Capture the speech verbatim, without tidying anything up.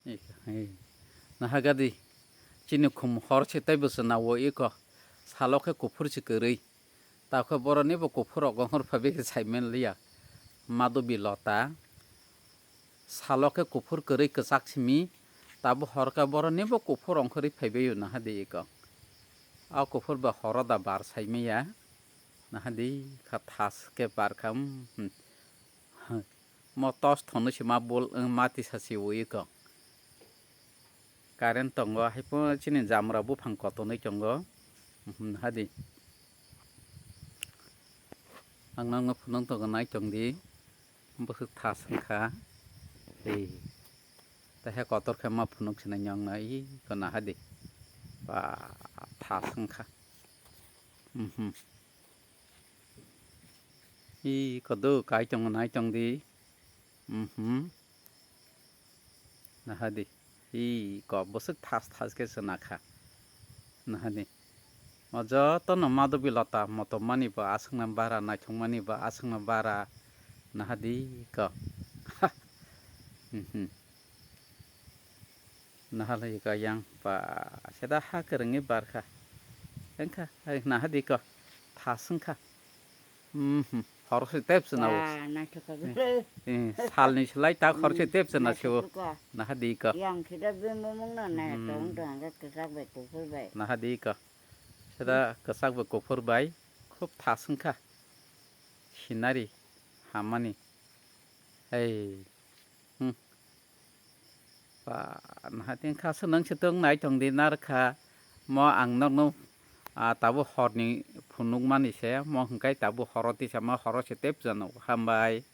Ika, eh. Nahagadi, chini khum hor se tei bwswk na o iko, salo khe kuphur se kwrwi. Tao khe boroni bo kuphur rok ongkhor phabi khe sai manliya. Madobi lota, salo khe kuphur kwrwi kwchak simi, tabo hor khe boroni bo kuphur ongkhorwi phaibaio nahadi iko. A kuphur ba horo da bar sai maya, nahadi kha thas khe bar kha, hmm, hmm. Mo tos thonwi se ma bol, wng ma tisa se ui kong. Current tongo, hai phano chini jamra buphang kotonwi tongo. Mhm, hadi. Ang nangno phunuk tongo, nai tong di. Bwswk thas wngkha. Ei. Tei hai kotor khe ma phunuk sinai nangno, ih, kona hadi. Ba, thas wngkha. Mhm. Ih, kodo kai tongo, nai tong di. Mhm. Nahadi. Ih, ko bwswk thas thas khe se nakha. Nahadi. O jotono madobi lota motom mani bo aswkna bara, naithok mani bo aswkna bara. Nahadi ko. Mhm. Nahalai ka yang pa seda ha kwrwngwi barkha. Wngkha, hai nahadi ko. Thas wngkha. Mhm. Hor se tep se na o. Ba, naithok ka Eh, salni slai ta hor se tep se na se o. Naithok ka. Nahadi ko. Yang khida bimbo mung na naithok Hmm. wng tong hwnkhe kwchak bai kuphur bai. Nahadi ko. Seda kwchak bai kuphur bai. Khub thas wngkha. Scenery hamani. Hei. Hmm. Ba, naha tin kha se nang se tong nai tong di nar kha. Mo ang nok no, ah, tabo hor ni phunuk mani se. Mo hwnkhe tabo horo tisa ma horo se tep jano. Hambai.